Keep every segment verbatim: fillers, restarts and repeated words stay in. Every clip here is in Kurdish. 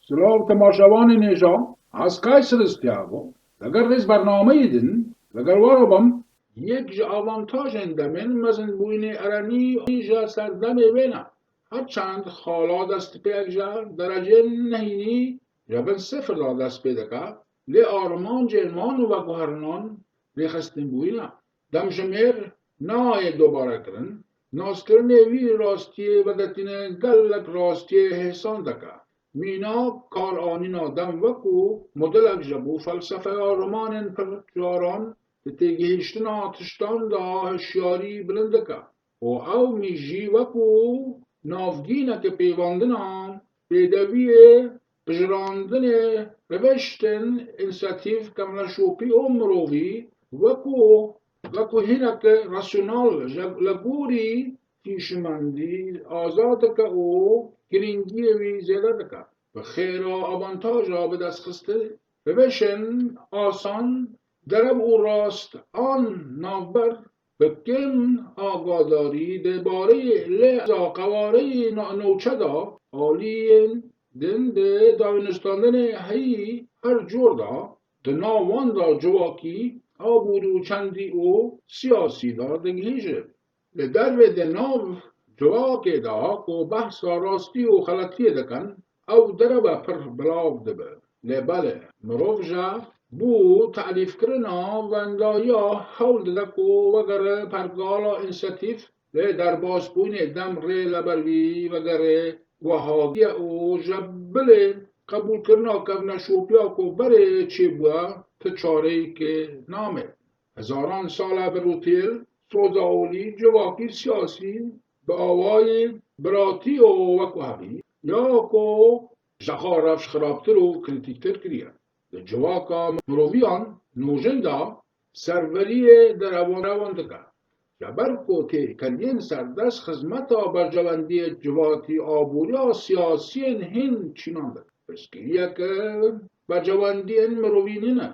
Silav temaşevanên hêja, ez Kayseriz Tiago. Leger rêz bernameyê din, leger we re bim. Yek ji avantajên demên mezinbûyînê erenî jî serdemê wê ne. Her çend xala destpêk ji dereceyên nehînî ji bin sifir de dest pê dike, lê armancên wan û veguherinan rêxistinbûyî ne. Demjimêr nayê dobarekirin, naskirinê vî rastiyê vedetîne gelek rastiyê hêsan dike. Mînak karanîna dem wekû modelek ji bo felsefeya romanên pir caran di têgihiştina tiştan de hişyarî bilind dike û ew mîjî wekû navgîneke pêvandina pêdeviyê, pijirandinê, riviştin, însiyatîf, kevneşopî û mirovî wekû, wekû hineke rasyonal, ji, li gorî hişmendî azad dike û girîngiyê wî zêde dike. Bi xêra avantaja bi dest xistin, rivişên asan, derew û rast an navber, bi kêm agadarî dêbarê lê za qewareyê na-, nûçe de aliyên din di dawînistandinê heyî her cor de, di nav wan de civakî, aborî û çandî û siyasî de digihîje. Li dervê di nav civakê de ku behsa rastî û xeletiyê dikin, ew derew e pir bilav dibe. Lê belê, mirov ji bo telîfkirina wendayiya hewl dide ku wegere pergala însiyatîf, lê derbasbûyînê dem rê li ber wî vegere wehagî ye û ji bilê qebûlkirina kevneşopiya ku berê çêbûye ti çareyekê name. Hezaran sal e bi rûtîl, soza olî, civakî, siyasî, bi awayî biratî û wekû hebî, ya ku ji xwe rewş xirabtir û krîtîktir kiriye. Di civaka miroviyan nûjin de serweriyê derewan dike. Ji ber ku têkeliyên serdest xizmeta berjewendiyê civatî, aborî ya siyasiyên hîn çînan dikin. Pirsgiriyeke berjewendiyên mirovî nîne.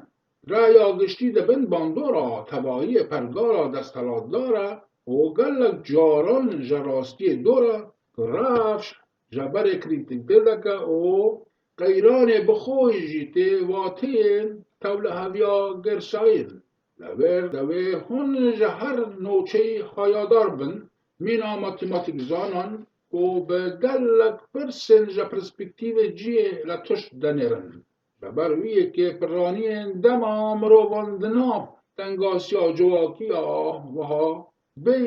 Raya giştî di bin bandora tevayiyê pergala desthilatdar e û gelek caran ji rastiyê dor e ku rewş ji berê krîtîk tê dike û qeyranê bi xwe jî tê wateyên tevliheviya girsayîn. Li vê dewê hûn ji her nûçeyî hayadar bin, mîna matematîkzanan ku bi gelek pirsên ji perspektîvê cihê li tişt denêrin. Ji ber wî yekê piraniyên dema mirovan di nav tengasiya civakî ya wiha bê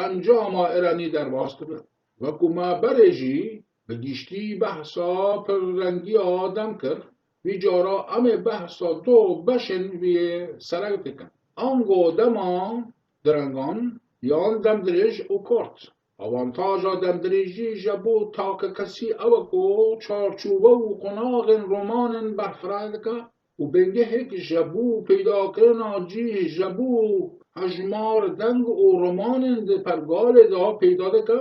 encama erenî derbas dibe. Wekû me berê jî bi giştî behsa pirrengiya dem kir, vî cara em ê behsa du beşên vî serek dikin. Ango dema direngan yan demdirêj û kort. Avantaja demdirêjî ji bo takekesî ew e ku çarçove û qonaxên romanên berfireh dike û bingehek ji bo peydakirina cih ji bo hejmar deng û romanên di pergalê de peyda dike.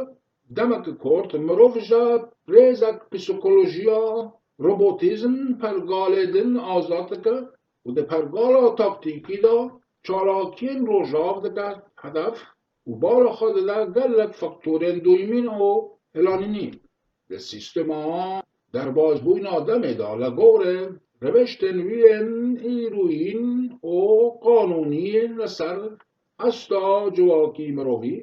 Demeke kort mirov ji rêzek psîkolojiya robotîzm pergalê din azad dike û di pergala taktîkî de çalakiyên rojav dike hedef û bala xwe dide gelek faktorên dûyimîn û planînî. Di sîstema derbasbûyîna demê de li gorî riviştên wî yên îroyîn û qanûnî yên li ser asta civakî mirovî,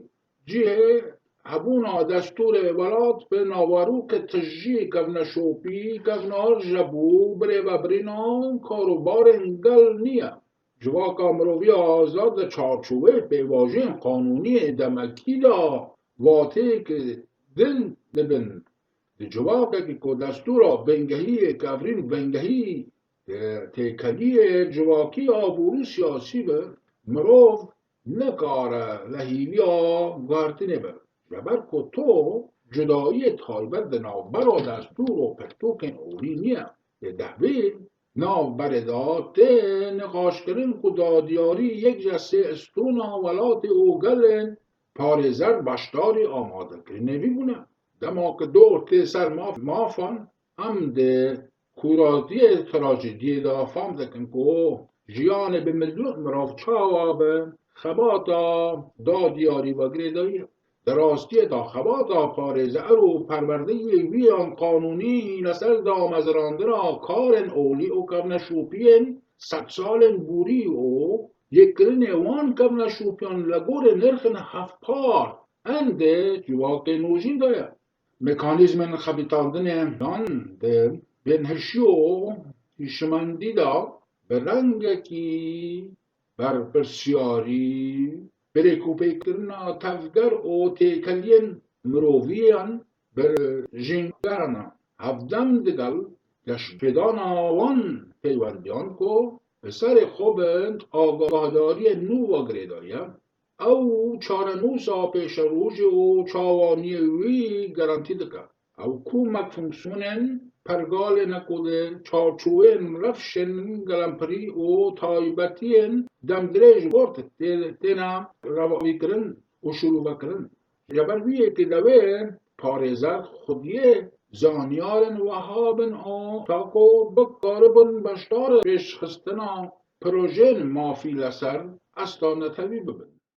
cihê hebûna destûrê welat bi naverokê tijî kevneşopî, kevnar ji bo birêvebirîna karûbarên gel nîye. Civaka mirovî ya azad di çarçoveyê pêvajoyên qanûnî yê demekî de wateyeke din dibin. Di civakekî ku destûra bingehî yê kevirîn bingehî, e, têkeliyê civakî, aborî, siyasî be, mirov nikare li hêviya guhertinê be. Ji ber ku to cudayiyê taybet di navbera destûr û pirtûkên olî niye. Lê di vê navberê de tê niqaşkirin ku dadiyarî yek ji sê stûna welatê û gelên parêzer beşdarî amadekirinê vî bûne. Dema ku dor tê ser maf-, mafan, em di kûraziyê trajediyê de fam dikin ku jiyanê bi milyon mirov çawa bi xebata dadiyarî ve girêdayî ye. Di rastiyê de xebata parêzer û perwerdeyê wî yan qanûnî li ser damezrandina karên olî û kevneşopiyên sedsalên borî û yekkirinê wan kevneşopiyan li gorî nirxên hevpar ên di civakê nû jî de ye. Mekanîzmên xebitandinê yan di bêhnişî û hişmendî de bi rengekî berpirsiyarî, bi rêkûpêkirina tevger û têkeliyên miroviyan bi jîngehana hevdem digel geşpêdana wan peywendiyan ku bi serê xwe bin agahdariyên nû ve girêdayî ye. Ew çarenûsa pêşerojê û çawaniyê wî garantî dike. Ew komek fonksiyonên pergalê ne ku di çarçoveyên rewşên gelemperî û taybetiyên demdirêj ort tê-, têne revavîkirin û şîrovekirin. Ji ber vî yekê divê parêzer xwediyê zanyarên wiha bin û ta ku bikaribin beşdarê pêşxistina projeyên mafî li ser asta netewî bibin.